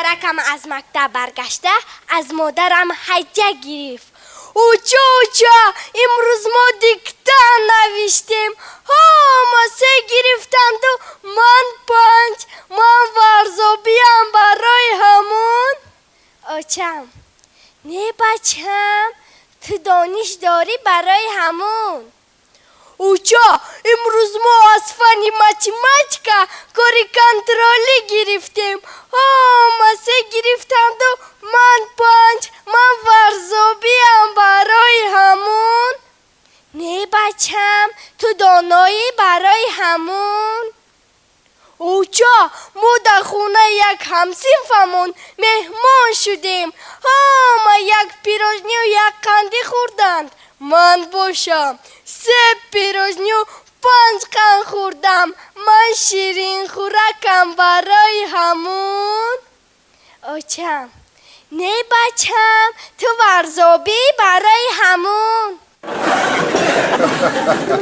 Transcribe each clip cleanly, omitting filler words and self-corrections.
Хоҳаракам аз мактаб баргашта аз модарам ҳадя гирифт. Оча, оча, имрӯз мо диктант навиштем. Ҳама се гирифтанду ман панҷ. Ман варзобиам барои ҳамон. Очам, не бачам, ту дониш дорӣ барои ҳамон. Оча, имрӯз мо аз фанни математика кори контролӣ гирифтем. Ҳама се гирифтанду ман панҷ. Ман варзобиам барои ҳамон. Не бачам, ту доноӣ барои ҳамон. Оча, мо дар хонаи як ҳамсинфамон меҳмон шудем. Ҳама як пирожнию як қандӣ хӯрданд. Ман бошам се пирожнию панҷ қанд хӯрдам. Ман ширинхӯракам барои ҳамон. Очам, не бачам, ту варзобӣ барои ҳамон.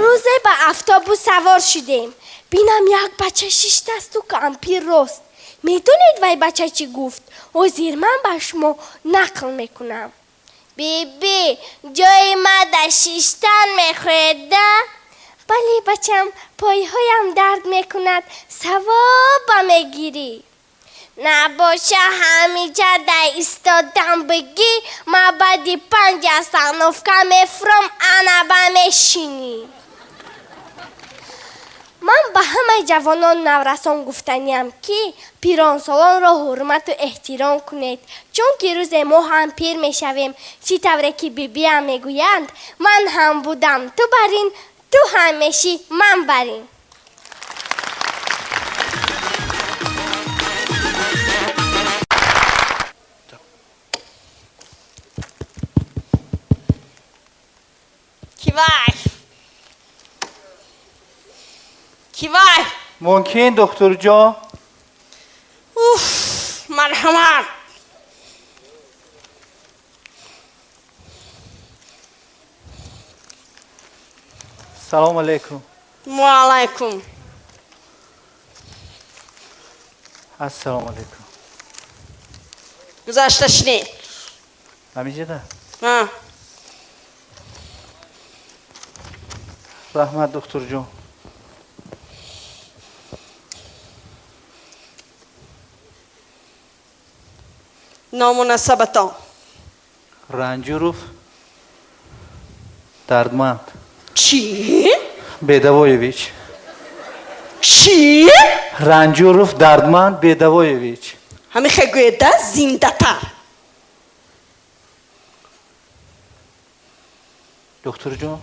Рӯзе ба автобус савор шудем. Бинам як бача шиштасту кампир рост. Медонед вай бача чӣ гуфт? Ҳозир ман ба шумо нақл мекунам. Биби, ҷои ма дар шиштан мехоҳед, да? Бале, бачам, пойҳоям дард мекунад, савоба мегирӣ. Набоша ҳамиҷа дар истодан бигӣ, ма баъди панҷ остановка мефурам, ана ба мешинӣ. Ман ба ҳамаи ҷавонон наврасон гуфтаниям, ки пиронсолонро ҳурмату эҳтиром кунед, чунки рӯзе мо ҳам пир мешавем. Чӣ тавре ки бибиам мегӯянд, ман ҳам будам, ту барин, ту ҳам мешӣ, ман барин. Кивай! Кивай! Мумкин, духтурҷон? Уф, марҳамат! Салом алейкум. Ва алайкум. Ассалому алейкум. Гузашта шинед. Ҳамиҷада? Ҳа. Раҳмат, духтурҷон. Ному насабатон? Ранҷуров Дардманд. Чӣ? Бедавоевич. Чӣ? Ранҷуров Дардманд Бедавоевич. Ҳамихе гӯеда зиндатар. Духтурҷон?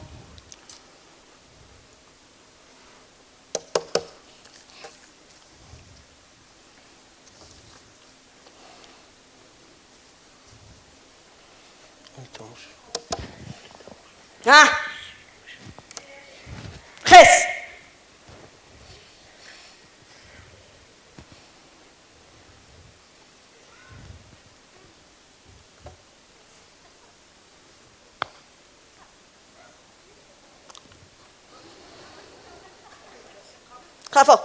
Ҳа? Хес! Хафо.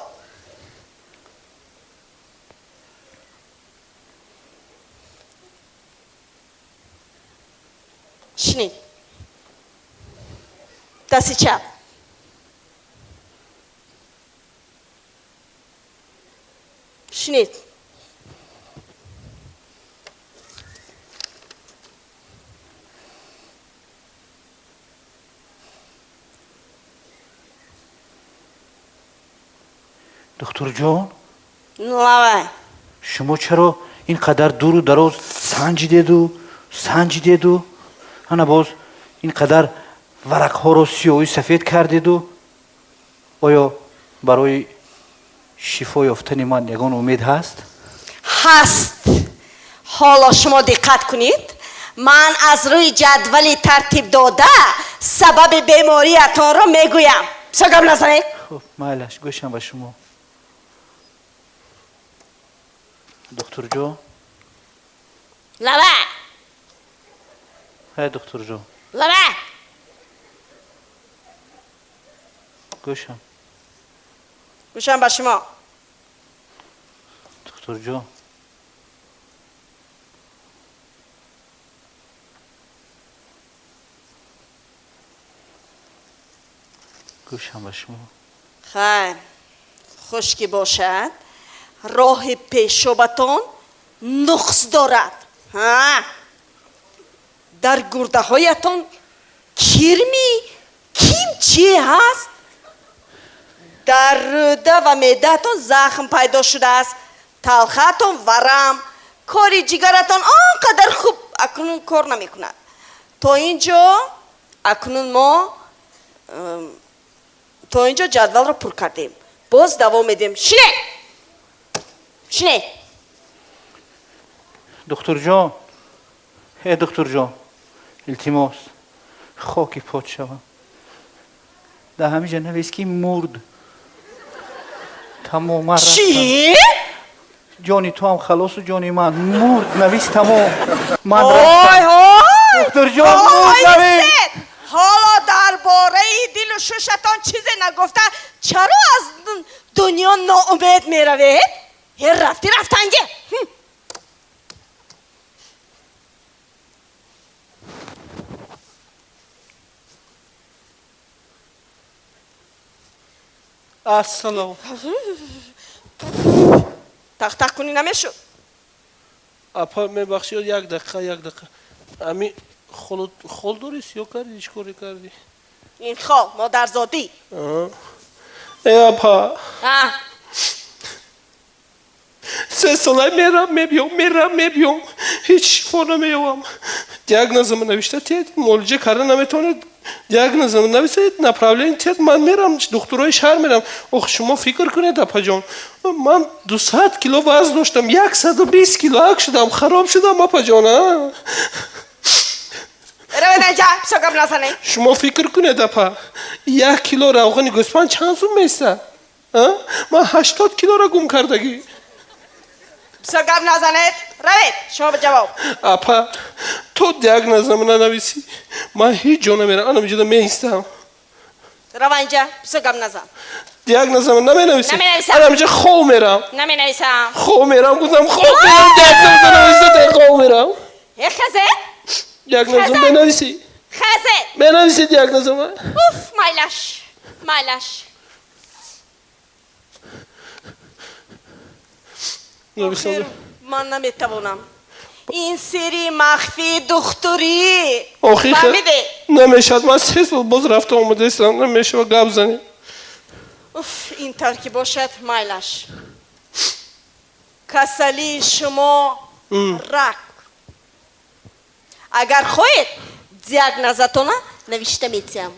Шинед. Дасти чап. Шинед. Духтурҷон? Лавай. Шумо чаро ин қадар дуру дароз санҷидеду санҷидеду ана боз ин қадар варақҳоро сиёҳу сафед кардеду? Оё барои шифо ёфтани ман ягон умед ҳаст? Ҳаст. Ҳоло шумо диққат кунед. Ман аз рӯи ҷадвали тартиб дода сабаби бемориятонро мегӯям. Бисёр гап назанед. Хуб, майлаш, гӯшам ба шумо. Духтурҷон? Лава! Ҳай, духтурҷон. Лава! Гӯшам. Гӯшам ба шумо. Духтурҷон. Гӯшам ба шумо. Хайр, хуш ки бошад, роҳи пешобатон нуқс дорад. Ҳа, дар гурдаҳоятон кирми ким чӣ ҳаст? Дар рӯда ва меъдаатон захм пайдо шудааст, талхаатон варам, кори ҷигаратон он қадар хуб акнун кор намекунад. То ин ҷо акнун мо то ин ҷо ҷадвалро пур кардем, боз давом медиҳем. Шине, шине. Духтурҷон, э духтурҷон, илтимос, хоки пот шавам, дар ҳамин ҷа навис ки мурд, тамом, ман чӣ? Ҷони ту ҳам халосу ҷони ман. Мурд навис, тамом, ман ой ой. Духтурҷон, мурд навис. Ҳоло дар бораи дилу шушатон чизе нагуфта, чаро аз дунё ноумед меравед? Ҳе, рафти рафтанге. Ассалом. Тахтах кунӣ намешуд. Апа, мебахшед, як дақиқа, як дақиқа. Ами хол дорӣ, сиё кардӣ, чӣ коре кардӣ? Ин хол модарзодӣ. Э апа, 3 сола мерам, мебиём, мерам, мебиём, ҳеҷ шифо намеёбам. Диагнозама навишта тиед, муолиҷа карда наметавонед. Диагнозама нависед, направление тиед, ман мерам, духтурои шаҳр мерам. Ох, шумо фикр кунед, апаҷон, ман 200 кило вазн доштам, 120 кило ак шудам, хароб шудам, апаҷон, а. Равед инҷа, бисёр гап назанед. Шумо фикр кунед, апа, 1 кило равғани гӯспанд чанд сум места? Ман 80 килоро гум кардагӣ. Бисёр гап назанед, равед. Шумо ба ҷавоб. Апа, то диагнозам нанависӣ, ман ҳеҷ ҷо намерам, анам ҷода меистам. Рава инҷа, бисёр гап назан. Диагнозам наменависӣ? Наменависам. Анам ҷа хов мерам. Наменависам. Хов мерам, гуфтам, хов мерам. Диагноза нависате, хов мерам. Е, хазе. Диагнозам менависӣ. Хазе. Менависӣ диагнозама. Уф, майлаш, майлаш. Нависонда. Ман наметавонам, ин сирри махфии духтурӣ. Охи. Фаҳмидӣ? Намешавад, ман 3 сол боз рафта омадаистам, намешавад, гап занӣ. Уф, ин тавр ки бошад, майлаш. Касалии шумо рак. Агар хоҳед, диагнозатона навишта метиҳам.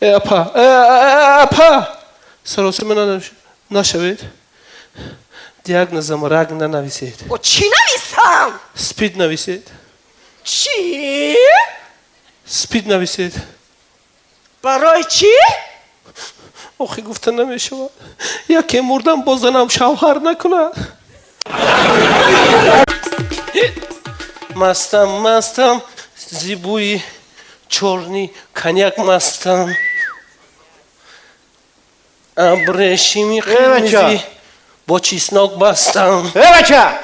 Э апа, э, апа, саросима нашавед, диагнозам рак нанависед. О, чӣ нависам? Спид нависед. Чӣ? Спид нависед. Барои чӣ? Охи, гуфта намешавад, яке мурдам, боз занам шавҳар накунад. Мастам, мастам, зи бӯи чёрный коньяк мастам, абрешими қирмизӣ бо чеснок бастам. Э бача!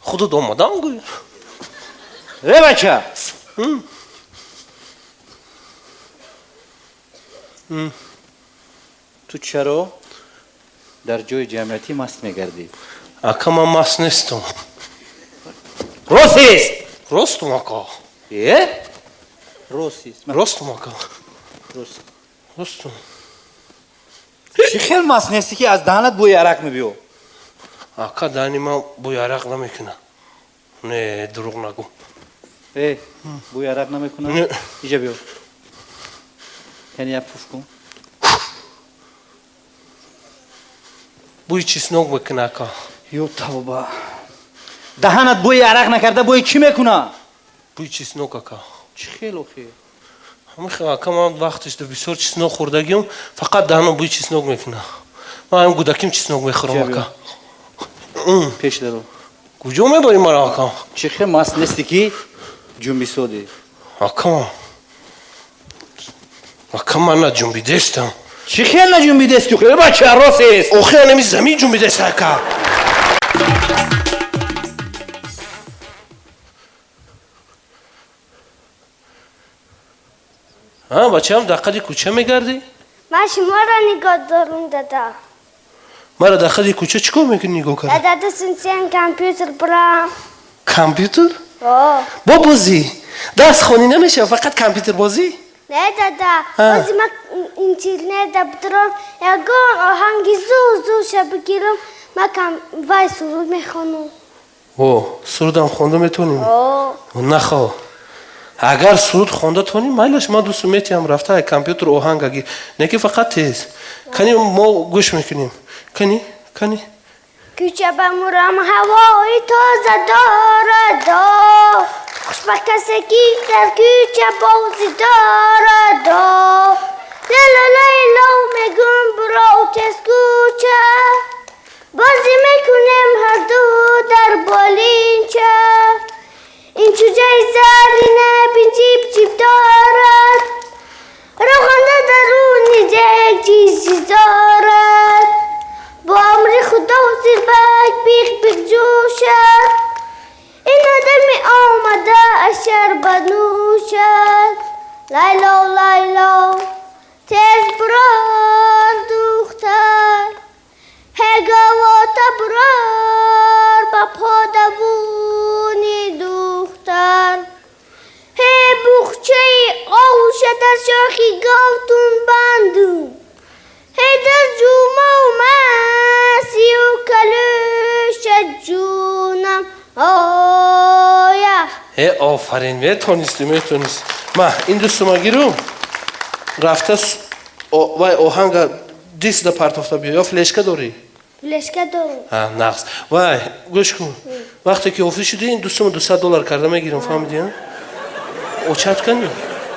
Худат омадам, гӯй. Э бача! Ту чаро дар ҷои ҷамъиятӣ маст мегардӣ? Ака, ман маст нестам. Рост ист! Ростум, ака. Э? Рост ист. Ростум, ака. Рост. Ростум. Чӣ хел маст нестӣ, ки аз даҳанат бӯи арақ мебиё? Ака, даҳани ман бӯи арақ намекунад, не, дурӯғ нагӯ. Э, бӯи арақ намекунад? Не. Иҷа биё. Яъне як пуф кун. Бӯи чеснок мекунад, ака. Ё тавба! Даҳанат бӯи арақ накарда, бӯи чӣ мекунад? Бӯи чеснок, ака. Чӣ хел охи? Ҳамин, ака, ман вақташ бисёр чеснок хӯрдагиам, фақат даҳанам бӯи чеснок мекунад. Ман ҳам гудаким чеснок мехӯрам, ака. Пеш даро. Куҷо мебарӣ маро, ака? Чӣ хел маст нестӣ, ки ҷунбисодӣ? Ака, ака, ман наҷунбидестам. Чӣ хел наҷунбидестӣ? Э бача, рост ист! Охи, анами замин ҷунбидест, ака. А, бачаам, дар қади кӯча мегардӣ? Ман шуморо нигоҳ дорум, дада. Мара дар қади кӯча чӣ кор мекунӣ нигоҳ карда? Дада, дастун компютер бурам. Компютер? О. Бо бозӣ? Дарс хонӣ намешава, фақат компютер бозӣ? Не, дада, А. бози ман интернет бидурам, ягон оҳанги зур зурша бигирам, ман кам вай суруд мехонам. О, сурудам хонда метавонӣ? О. Нахо, агар суруд хонда тонӣ, майлаш, ман дӯсту метиҳам, рафта компютер оҳанга гир, не ки фақат тез. Кани, мо гӯш мекунем, кани, кани. Кӯча ба мурам ҳавои тоза дорад, хуш ба касе ки дар кӯча бозӣ дорад. Лело лейло мегум, буро тез, кӯча бозӣ мекунем ҳарду дар болинча. Ин чӯҷаи зарина бин, чип чип дорад, роғанда даруни ҷек чиз чиз дорад. Бо амри худо зирбак биқ биқ ҷӯшад, ин одами омада аз шарбат нӯшад. Лайло лайло, тез бурор, духтар, ҳеговота бурор ба подавуни духтар. Ҳе, буғчаи оша дар шохи говтун банду, ҳе, дар ҷумау масию калӯша ҷунам оя. Э, офарин, метонисти, метонисти. Ма ин дӯстума гирум, рафта вай оҳанга дисда партофта биё, ё флешка дорӣ? Флешка дорум. А, нағз. Вай, гӯш кун, вақте ки ҳофиз шудӣ, ин дӯстума 200 доллар карда мегирам, фаҳмидӣ? Очат кани?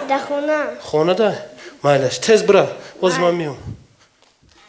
Дар хона. Хонада, майлаш, тез бира, боз ман миём.